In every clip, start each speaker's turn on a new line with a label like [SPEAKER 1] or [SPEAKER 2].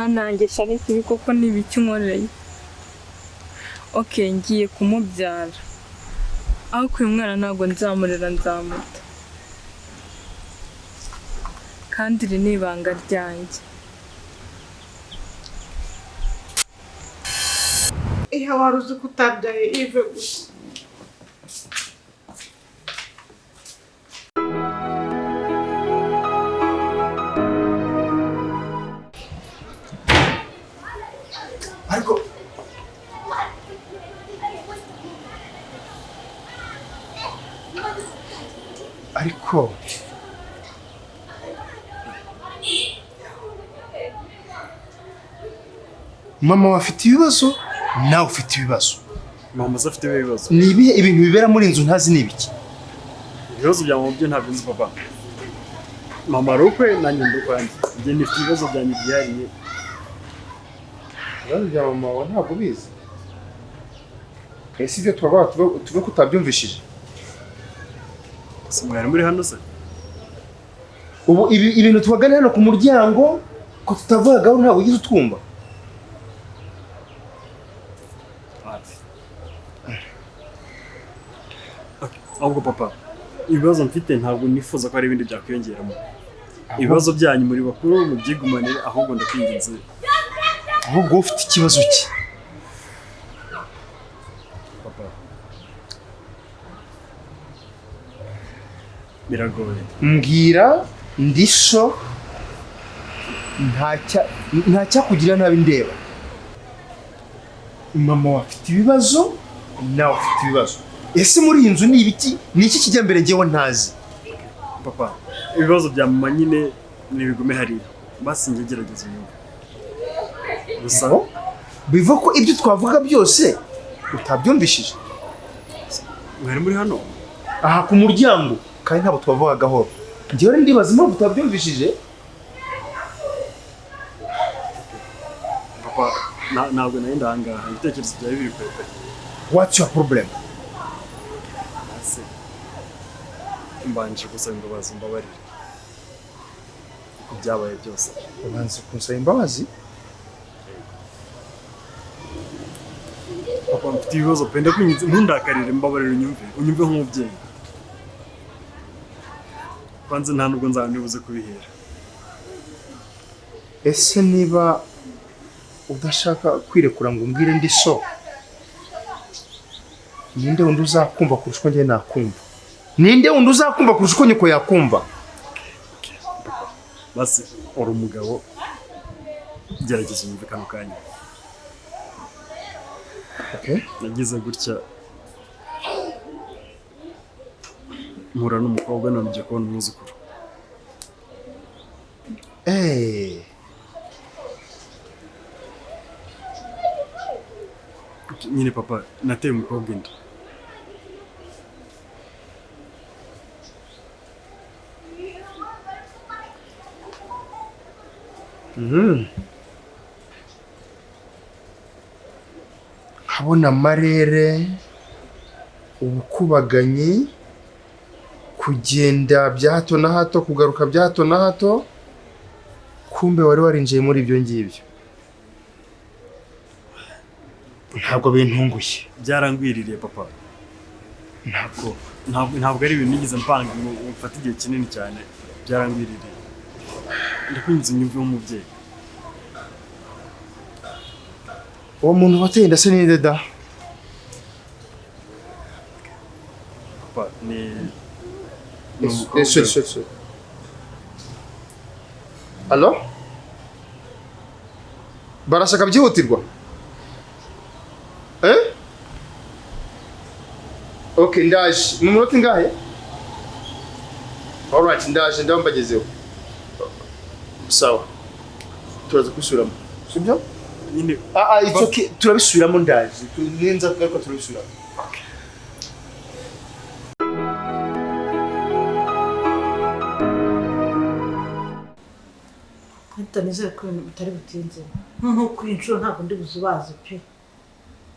[SPEAKER 1] Ntanangesha ariko ibi koko ni ibiki unkoreye? Okay, ngiye kumubyara, ariko uyu mwana ntabwo nzamurera, nzamuta, kandi iri ni ibanga ryanjye.
[SPEAKER 2] Iyo wari uzi ko utabyaye Yves gusa.
[SPEAKER 3] Ariko mama we afite ibibazo, nawe ufite ibibazo.
[SPEAKER 4] Mama se afite ibibazo?
[SPEAKER 3] Ni ibihe ibintu bibera muri iyi nzu ntazi? Ni ibiki?
[SPEAKER 4] Ibibazo bya mama byo ntabyo nzi, papa. Mama ari ukwe, nanjye ndi ukwanjye. Njye nifite ibibazo byanjye byihariye.
[SPEAKER 3] Ibibazo bya mama wawe ntabwo ubizi? Ese ibyo twavuga tuve ko utabyumvishije?
[SPEAKER 4] Gusa mwari muri hano se?
[SPEAKER 3] Ubu ibi ibintu tubagana hano ku muryango ko tutavugagaho, ntabwo ugize utwumva?
[SPEAKER 4] Ati. Okay, ahubwo papa, ibibazo mfite ntabwo nifuza ko hari ibindi byakwiyongeramo. Ibibazo byanyu muri bakuru mubyigumanire, ahubwo ndakwinginze.
[SPEAKER 3] Ahubwo wowe ufite ikibazo ki?
[SPEAKER 4] Papa, biragoye.
[SPEAKER 3] Mbwira, ndisho ntacyakugira nabi ndeba. Mama wawe afite ibibazo, nawe ufite ibibazo. Ese muri iyi nzu ni ibiki? Ni iki kijya mbere ngewe ntazi?
[SPEAKER 4] Papa, ibibazo bya mama nyine nibigume hariya, basi njye gerageza unyumve gusa.
[SPEAKER 3] Ngo biva ko ibyo twavuga byose utabyumvishije?
[SPEAKER 4] Mwari muri hano?
[SPEAKER 3] Aha ku muryango, kandi ntabwo twavuga gahoro. Ngewe rero ndibaza impamvu utabyumvishije.
[SPEAKER 4] Papa, ntabwo nari ndahangaha, ibitekerezo byawe biri kure pe.
[SPEAKER 3] What's your problem?
[SPEAKER 4] Hasi mbanje gusaba imbabazi, mbabarire kuko byabaye byose.
[SPEAKER 3] Ubanza kunsaba imbabazi?
[SPEAKER 4] Papa, mfite ibibazo pe, ndakwinginze ntundakarire, mbabarire, unyumve, unyumve nk'umubyeyi. Kwanza nta nubwo nzaba nibuze kubihera.
[SPEAKER 3] Ese niba udashaka kwirekura ngo umbwire ndi so, ninde wundi uzakumva kurusha uko njye nakumva? Ninde wundi uzakumva kurusha uko nyoko yakumva?
[SPEAKER 4] Basi uri umugabo, gerageza unyumve kano kanya.
[SPEAKER 3] Okay.
[SPEAKER 4] Nagize gutya mpura n'umukobwa, none ngiye kubona umwuzukuru.
[SPEAKER 3] Eh,
[SPEAKER 4] Nyine papa, nateye umukobwa inda.
[SPEAKER 3] Nkabona amarere, ubukubaganyi, kugenda bya hato na hato, kugaruka bya hato na hato, kumbe wari warinjiye muri ibyo ngibyo. Ntabwo bintunguye.
[SPEAKER 4] Byarangwiririye, papa.
[SPEAKER 3] Ntabwo
[SPEAKER 4] Ntabwo ari ibintu nigeze mpanga ngo mfate igihe kinini cyane, byarangwiririye. Ndakwinginze unyumve nk'umubyeyi.
[SPEAKER 3] Uwo muntu wateye inda se ninde da?
[SPEAKER 4] Papa, ni umukobwa.
[SPEAKER 3] Sorry, sorry, sorry. Allo? Barashaka byihutirwa? Eh? Okay, ndaje. Mu minota ingahe? Alright, ndaje, ndaba mbagezeho. Sawa. Turaza kubisubiramo. Sibyo?
[SPEAKER 4] Nyine.
[SPEAKER 3] Ah, ah, it's okay. Turabisubiramo, ndaje. Ninza kugaruka turabisubiramo.
[SPEAKER 2] Ariko nizere ko ibintu bitari butinze. Noneho kuri iyi nshuro ntabwo ndi buzubaze pe.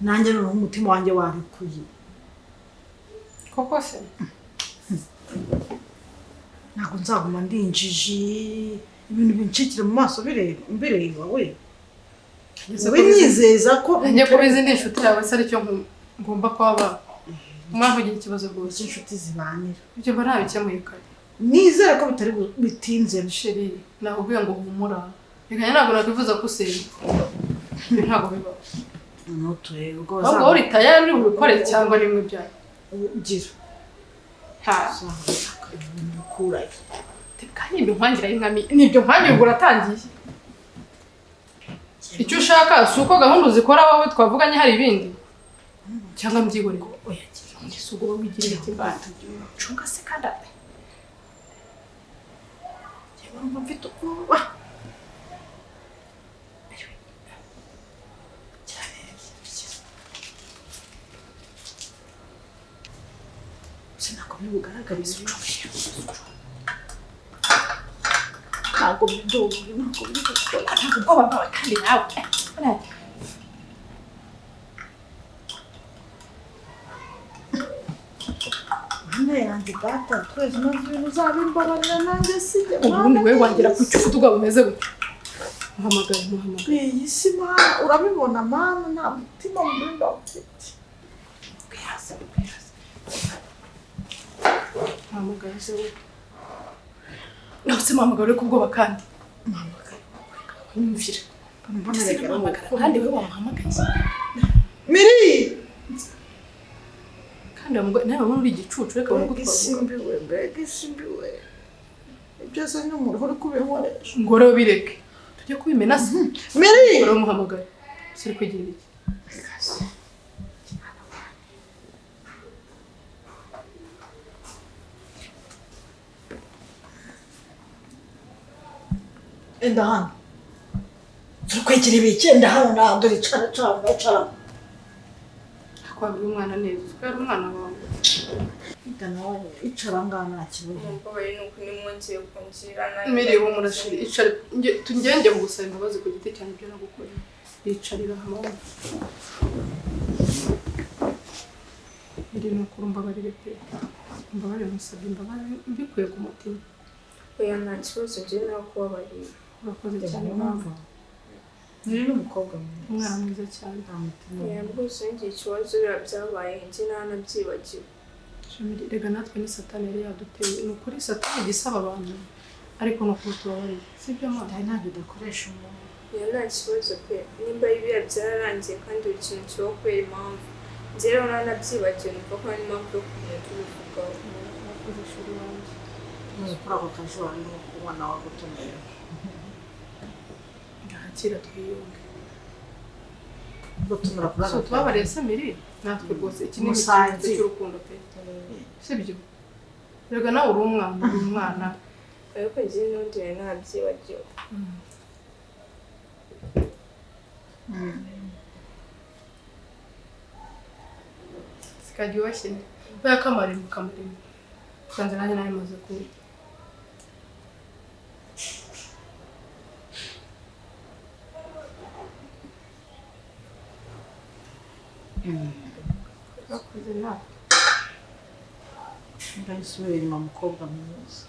[SPEAKER 2] Nanjye noneho umutima wanjye warekuye.
[SPEAKER 5] Koko se?
[SPEAKER 2] Ntabwo nzaguma ndi injiji, ibintu binshikira mu maso bireba, mbireba we. Ubinyizeza ko
[SPEAKER 5] Njye kuba izindi inshuti yawe se aricyo ngomba kuba umwana ugira ikibazo rwose.
[SPEAKER 2] Inshuti zibanira.
[SPEAKER 5] Ibyo mba nabikemuye kare.
[SPEAKER 2] Nizere ko bitari bitinze.
[SPEAKER 5] Chéri, nakubwiye ngo humura. Reka ntabwo nakwifuza ko usenya. Ibyo ntabwo bibaho.
[SPEAKER 2] Ntuturebe ubwo
[SPEAKER 5] Ahubwo wowe uri tayari uri bubikore cyangwa rimwe byayo.
[SPEAKER 2] Gira.
[SPEAKER 5] Ha.
[SPEAKER 2] Ukurayo.
[SPEAKER 5] Kandi ibyo nkwangira y'inkami, nibyo nkwangira ubwo uratangiye. Icyo ushaka si uko gahunda uzikora wowe twavuganye hari ibindi. Cyangwa mbyihorere.
[SPEAKER 2] Oya gira.
[SPEAKER 5] Ese ubwo wowe wigirira iki mbana?
[SPEAKER 2] Cunga se kandi ate. Njyewe urumva mfite ubwoba. Ntabwo biri bugaragarize ucunga. Ntabwo ntabwo biri gukora.
[SPEAKER 5] Ntabwo ubwoba bwawe kandi nawe.
[SPEAKER 2] Mana yanjye data twese maze ibintu uzabimbabarira nanjye sijya.
[SPEAKER 5] Ubundi wowe wagera ku cyo ufite ubwoba bumeze gutya. Muhamagare, muhamagare.
[SPEAKER 2] Iyi si mana urabibona mana nta mutima mubi mba mfite.
[SPEAKER 5] Kwihasa, kwihasa. Muhamagare se we. Nawe se muhamagare uri ku bwoba kandi.
[SPEAKER 2] Muhamagare.
[SPEAKER 5] Nyumvira. Ese muhamagara kandi wowe wamuhamagaye.
[SPEAKER 2] Miri!
[SPEAKER 5] Kandi nawe wabona uri igicucu reka babone ko
[SPEAKER 2] Mbega
[SPEAKER 5] twavuga.
[SPEAKER 2] isi mbi we, mbega isi mbi we. Byose ni umuntu uri kubinkoresha.
[SPEAKER 5] Ngo rero bireke. Tujye kubimena se.
[SPEAKER 2] Miri!
[SPEAKER 5] Ngo rero muhamagare. Ese uri kwigira iki?
[SPEAKER 2] Enda hano. Turi kwegera ibiki? Enda hano nawe dore cara cara cara.
[SPEAKER 5] Kwabira umwana neza. Uko yari umwana wawe.
[SPEAKER 2] Enda nawe icara ngaha nta kibazo.
[SPEAKER 1] Mumbabarire ni uko nimwongeye kungirira nabi.
[SPEAKER 5] Miri humura chéri, icara tugende gusaba imbabazi ku giti cyanjye ibyo nagukoreye. Yicarira hamwe. Miri ni ukuri umbabarire pe. Umbabarire musabye imbabazi mbikuye ku mutima.
[SPEAKER 1] Oya nta kibazo njye nakubabariye.
[SPEAKER 5] Urakoze cyane mama.
[SPEAKER 2] Miri ni umukobwa mwiza.
[SPEAKER 5] Umwana mwiza cyane.
[SPEAKER 2] Nta mutima.
[SPEAKER 1] Oya rwose ngiye ikibazo biriya byabaye njye ntanabyibagiwe.
[SPEAKER 5] Shemiri, rega natwe ni satani yari yaduteye. Ni ukuri satani igisaba abantu ariko ni ukuri tubabarire. Sibyo mama?
[SPEAKER 2] Satani ntabwo idakoresha umuntu.
[SPEAKER 1] Oya nta kibazo pe nimba biriya byararangiye kandi buri kintu kibaho kubera impamvu. Njye rero ntanabyibagiwe numva ko nta n'impamvu yo kugumya tubivugaho.
[SPEAKER 5] Urakoze shuri wanjye.
[SPEAKER 2] Ntuzi kuri ako kazi wawe ni uko umwana wagutumira.
[SPEAKER 5] Ngakira twiyunge.
[SPEAKER 2] Gutumira kuri
[SPEAKER 5] So
[SPEAKER 2] ako
[SPEAKER 5] tubabariye se Miri? Natwe rwose iki ni
[SPEAKER 2] Musangiye.
[SPEAKER 5] ikimenyetso cy'urukundo pe. Sibyo? Rega nawe uri umwana, uri umwana.
[SPEAKER 1] Ariko njye n'ubundi nari nabyibagiwe.
[SPEAKER 5] Sikaryoshye. Oya kamarimo, kamarimo. Sanze nanjye nari maze kunywa. Urakoze nawe.
[SPEAKER 2] Ndayisubira inyuma mukobwa mwiza.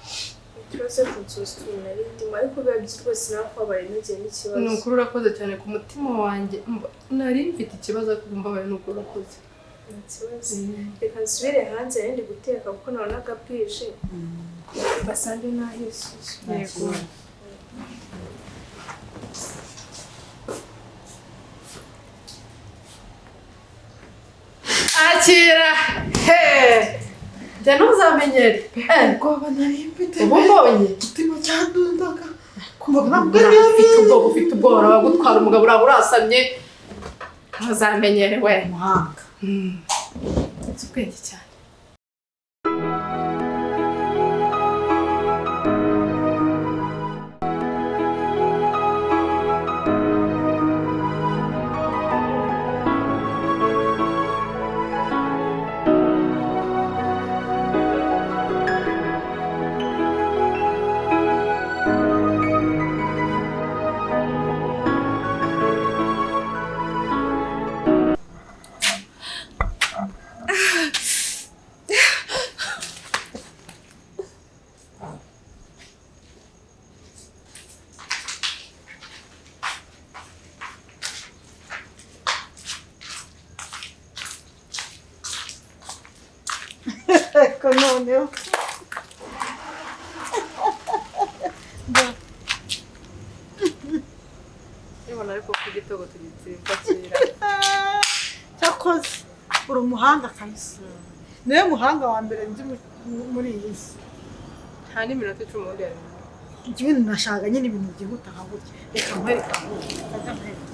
[SPEAKER 1] Ikibazo kunsubiza utuntu nari ndimo ariko biba byiza rwose nakubabariye ntugire n'ikibazo.
[SPEAKER 5] Ni ukuri urakoze cyane ku mutima wanjye. Nari mfite ikibazo ariko mbabaye ni ukuri urakoze.
[SPEAKER 1] Nta kibazo. Reka nsubire hanze nari ndi guteka kuko nabonaga bwije. Basange nahisuze.
[SPEAKER 5] Yego. Akira! He! Jya ntuzamenyere.
[SPEAKER 2] Ubwoba nari mfite.
[SPEAKER 5] Ubu mbonye.
[SPEAKER 2] Umutima cyadundaga. Kumva ntabwo
[SPEAKER 5] Ufite ubwoba, ufite ubwoba, urabagutwara umugabo uraba urasamye. Ntuzamenyere we.
[SPEAKER 2] Umuhanga.
[SPEAKER 5] Nzi ubwenge cyane.
[SPEAKER 2] Noneho
[SPEAKER 5] Nibona ariko ko igitego tugitsinda kera.
[SPEAKER 2] Cyakoze uri umuhanga kabisa, niwe muhanga wa mbere nzi muri iyi si.
[SPEAKER 5] Nta n'iminota 10 ubundi yari.
[SPEAKER 2] Njyewe nashaka nyine ibintu byihuta nka gutya. Reka nkwereke aho kajya, nkwereke,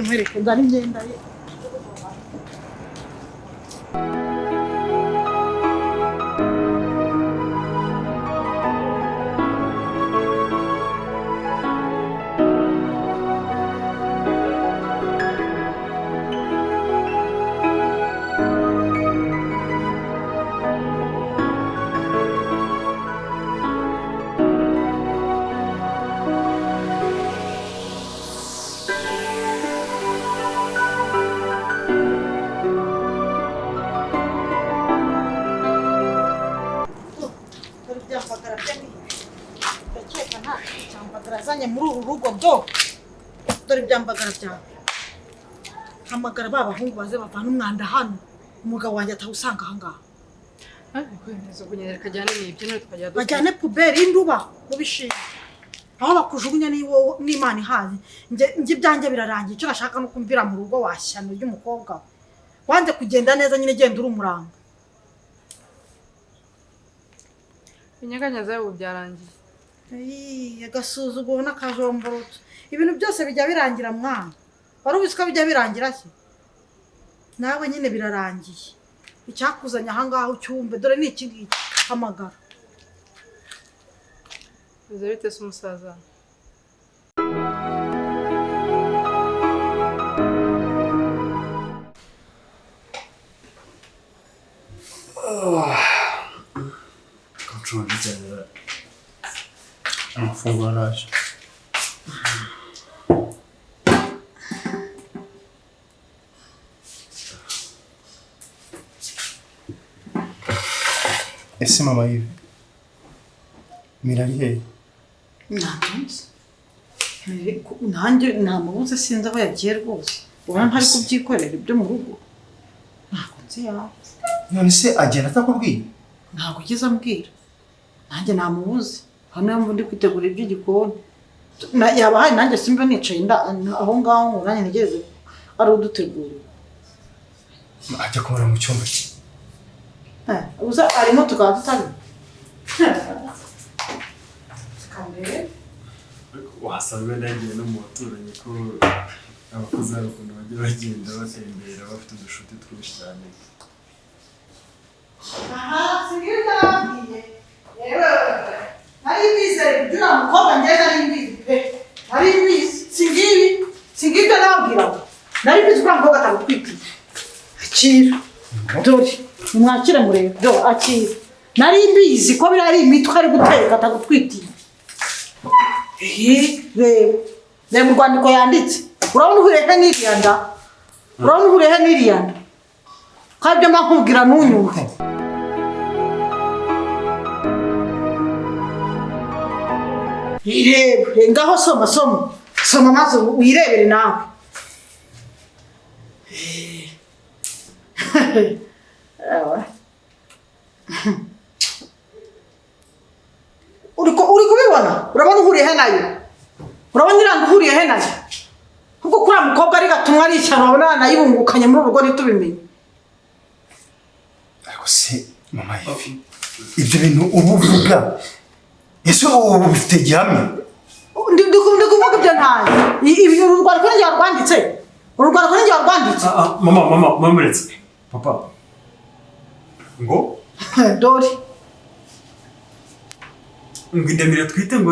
[SPEAKER 2] nkwereke nzane imyenda ye. Dore ibyambagara bye ni ibi. Ndakeka nta cyambagara azanye muri uru rugo. Do, dore ibyambagara byawe. Hamagara ba bahungu baze bavana umwanda hano, umugabo wanjye atawusanga ahangaha.
[SPEAKER 5] Ariko remezo kunyereka kajyane n'ibyo none tukajya dukora.
[SPEAKER 2] Bajyane poubelle y'induba mu bishinga aho bakujugunya n'Imana ihazi. Njye ibyanjye birarangiye. Icyo nashaka ni ukumvira mu rugo washyano ry'umukobwa we. Wanze kugenda neza nyine, genda uri umuranga.
[SPEAKER 5] Inyaganyaza ubu byarangiye.
[SPEAKER 2] Ayii, agasuzuguro n'akajomborotso. Ibintu byose bijya birangira mwana. Wari ubizi ko bijya birangira se? Nawe nyine birarangiye. Icyakuzanye ahangaha ucyumve, dore ni iki ngiki. Hamagara.
[SPEAKER 5] Bize bite se umusaza?
[SPEAKER 4] Nshonje cyane.
[SPEAKER 3] Amafunguro araje. Ese mama Yves, Mira ari hehe?
[SPEAKER 2] Ntabwo nanjye namubuze, sinzi aho yagiye rwose. Ubona ntari kubyikorera ibyo mu rugo? Ntabwo nzi yawe.
[SPEAKER 3] None se agenda atakubwiye?
[SPEAKER 2] Ntabwo ugeze ambwira. Nanjye namubuze hano, niyo mpamvu ndi kwitegura iby'igikoni. Yaba ahari nanjye simba nicaye aho ngaho ngo nanjye ntegereze ari udutegurira.
[SPEAKER 3] Ajya kubona mu cyumba cye.
[SPEAKER 2] Uza arimo tukaba tutari. Kambere.
[SPEAKER 4] Wasanga wenda yagiye no mu baturanyi, ko abakozi hari ukuntu bajya bagenda batembera bafite udushuti twinshi cyane.
[SPEAKER 2] Aha, singira ibyo nababwiye. Yewe, nari mbizi ibyo uriya mukobwa, njye nari mbizi pe. Nari mbizi. Singibi, singibi ibyo nababwiraga. Nari mbizi ko uriya mukobwa atagutwitiye. Akira. Dore, nimwakire murebe. Dore, akira. Nari mbizi ko biriya ari imitwe ari guteka, atagutwitiye. Ehe, reba. Reba urwandiko yanditse. Urabona uhuriye he n'iriya nda? Urabona uhuriye he n'iriya nda? Ko aribyo mba nkubwira ntunyumve. Irebe ngaho, soma, soma, soma maze wirebere nawe. Ewe. Uri kubibona? Urabona uhuriye he nayo? Urabona iranga uhuriye he nayo? Ubwo kuriya mukobwa ari gatumwa ari ishyano, wabona yanayibungukanye muri uru rugo ntitubimenye.
[SPEAKER 3] Ariko se mama Yves, ibyo bintu uba uvuga, ese ubu bifite gihamya?
[SPEAKER 2] Ndi kuvuga ibyo ntazi. Uru rwandiko ni njye warwanditse, uru rwandiko ni njye warwanditse.
[SPEAKER 4] Ah, ah, mama, mama, mama, uretse papa ngo
[SPEAKER 2] Dore.
[SPEAKER 4] Ngo indamira twite ngo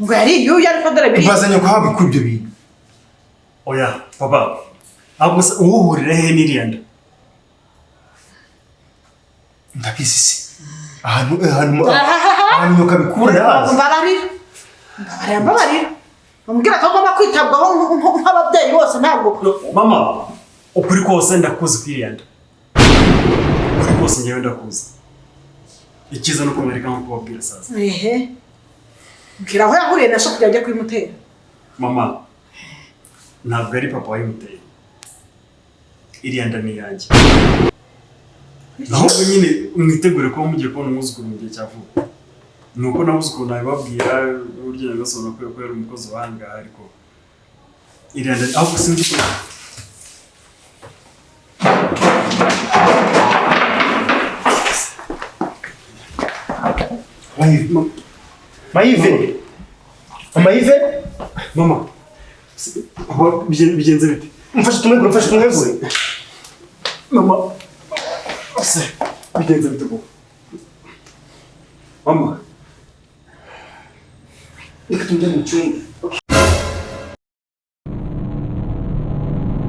[SPEAKER 2] Ngo yari iyuya, ariko dore biri.
[SPEAKER 3] Bazanye ko habikura ibyo bintu.
[SPEAKER 4] Oya papa, ahubwo se uwuhurira he n'iriya nda?
[SPEAKER 3] Ndabizi se, ahantu nyoka bikura ndahazi.
[SPEAKER 2] Mbabarira, mbabarira, mbabarira, bambwira ko agomba kwitabwaho nk'ababyeyi bose, ntabwo.
[SPEAKER 4] No, mama, ukuri kose ndakuzi ku iriya nda, ukuri kose njyewe ndakuzi. Icyiza ni uko mwereka nko kubabwira sasa.
[SPEAKER 2] Ehe, mbwira aho yahuriye na so kugira ajye kuyimutera.
[SPEAKER 4] Mama, ntabwo ari papa wayimuteye. Iriya nda ni iyanjye. Ahubwo nyine mwitegure kuba mugiye kubona umwuzukuru mu gihe cya vuba. Ni uko nabuze ukuntu nabibabwira, burya nabibasobanura ko yari umukozi w'ahangaha, ariko iriya nda ahubwo sinzi ko
[SPEAKER 3] Mayive, Mayive,
[SPEAKER 4] mama, papa, bigenze bite?
[SPEAKER 3] Mfashe tumwegure, mfashe tumwegure.
[SPEAKER 4] Mama, se bigenze bite koko? Mama.
[SPEAKER 3] Reka tumujyane mu cyumba.